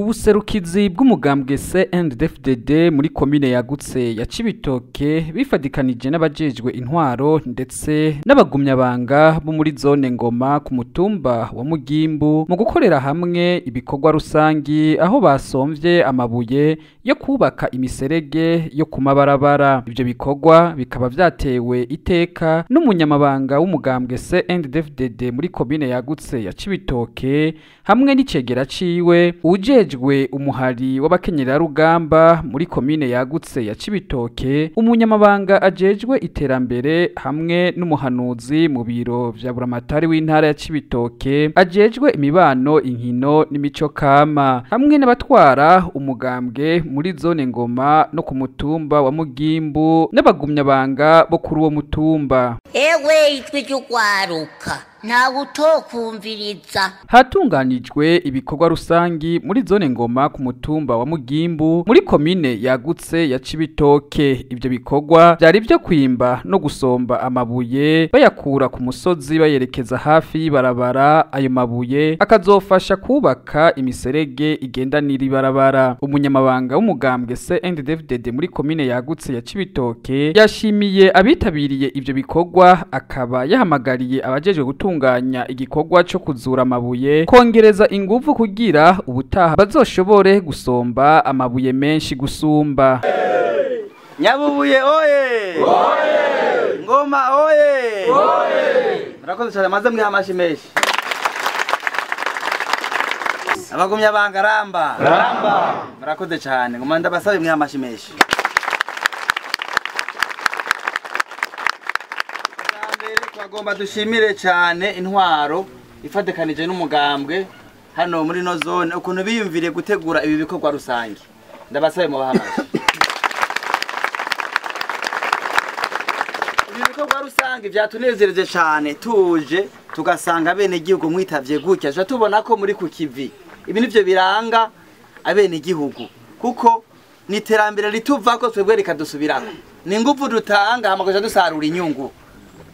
Ubuserukizi bw'umugambwe CNDD-FDD muri komine yagutse ya Cibitoke bifadikanije n'abajejwe intwaro ndetse n'abagumyabanga bo muri zone Ngoma ku mutumba wa Mugimbu mu gukorera hamwe ibikorwa rusangi aho basomvye amabuye yo kubaka imiserege yo ku mabarabara. Ivyo bikorwa bikaba vyatewe iteka n'umunyamabanga w'umugambwe CNDD-FDD muri komine yagutse ya Cibitoke hamwe n'icegera ciwe ujejwe umuhari w'abakenyerarugamba muri komine yagutse ya Cibitoke, umunyamabanga ajejwe iterambere hamwe n'umuhanuzi mu biro vya buramatari w'intara ya Cibitoke ajejwe imibano, inkino n'imico kama, hamwe n'abatwara umugambwe muri zone Ngoma no ku mutumba wa Mugimbu n'abagumyabanga bo kuri uwo mutumba. Ewe ijwi ry'ugwaruka ntawe utokumviriza. Hatunganijwe ibikorwa rusangi muri zone Ngoma ku mutumba wa Mugimbu muri komine yagutse ya Cibitoke. Ivyo bikorwa vyari vyo kwimba no gusomba amabuye bayakura ku musozi bayerekeza hafi y'ibarabara. Ayo mabuye akazofasha kubaka imiserege igendanira ibarabara. Umunyamabanga w'umugambwe CNDD-FDD muri komine yagutse ya Cibitoke yashimiye abitabiriye ivyo bikorwa, akaba yahamagariye abajejwe gutunganya igikorwa cyo kuzura amabuye kongereza inguvu kugira ubutaha bazoshobore gusomba amabuye menshi gusumba. Nyabubuye oye! Oye! Ngoma oye! Oye! Murakoze cyane, maze mwiha amashi menshi. Abagumya banga ramba. Ramba. Murakoze cyane, ngoma ndabasabe mwiha amashi menshi. Twagomba dushimire cyane intwaro ifatikanije n'umugambwe hano muri no zone ukuntu biyumviriye gutegura ibi bikorwa rusange. Ndabasabe mubaha amashi. Ibi bikorwa rusange byatunezereje cyane, tuje tugasanga bene gihugu mwitavye gutya, tuje tubona ko muri ku kivi. Ibi nivyo biranga abene gihugu kuko ni terambere rituvako twebwe rikadusubirako. Ni nguvu dutanga hama dusarura inyungu.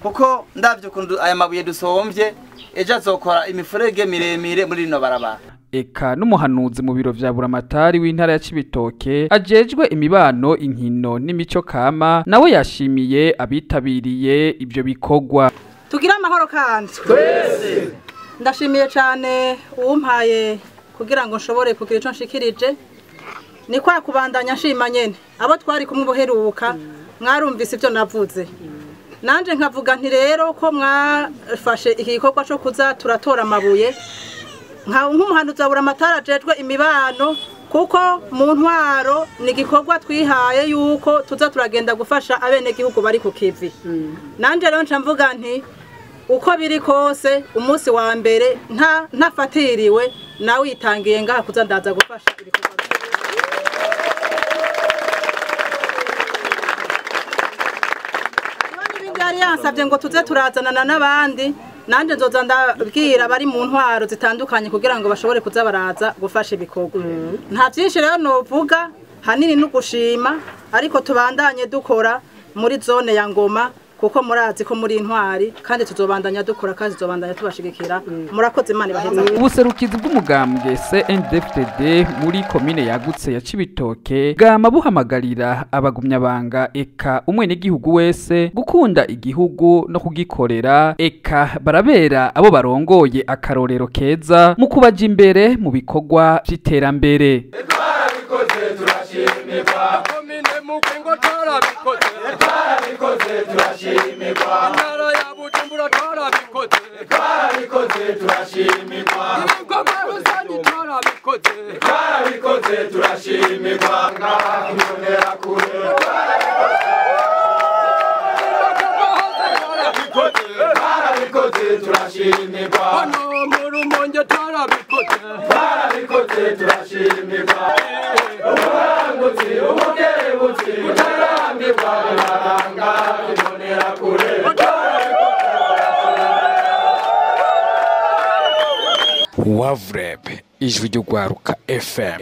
Kuko ndavyo kundu aya mabuye dusomvye ejo azokora imifurege miremire muri rino barabara. Eka n'umuhanuzi mu biro vya buramatari w'intara ya Cibitoke ajejwe imibano, inkino n'imico kama nawe yashimiye abitabiriye ivyo bikorwa. Tugira amahoro kandi twese. Ndashimiye cyane uwumpaye kugira ngo nshobore kugira ico nshikirije. Ni kwa kubandanya nshima nyene abo twari kumwe ubuheruka, mwarumvise ivyo navuze. Nanje nkavuga nti rero ko mwafashe iki gikorwa cyo kuza turatora amabuye nka nk'umuhanuzi wa buramatari ajejwe imibano, kuko mu ntwaro ni igikorwa twihaye yuko tuza turagenda gufasha abenegihugu bari ku kivi. Nanje rero nca mvuga nti uko biri kose umunsi wa mbere nta ntafatiriwe nawe yitangiye ngaha kuza ndaza gufasha ibikorwa. Yari yansabye ngo tuze turazanana n'abandi, nanje nzoza ndabwira bari mu ntwaro zitandukanye kugira ngo bashobore kuza baraza gufasha ibikorwa. Nta byinshi rero novuga, hanini n'ugushima, ariko tubandanye dukora muri zone ya Ngoma kuko murazi ko muri intwari kandi tuzobandanya dukora kandi tuzobandanya tubashigikira. Murakoze, Imana ibaheza. Ubuserukizi bw'umugambwe CNDD-FDD muri komine yagutse ya Cibitoke bwama buhamagarira abagumyabanga eka umwenegihugu wese gukunda igihugu no kugikorera, eka barabera abo barongoye akarorero keza mu kubaja imbere mu bikorwa vy'iterambere. Wavreb, ijwi ry'ugwaruka FM.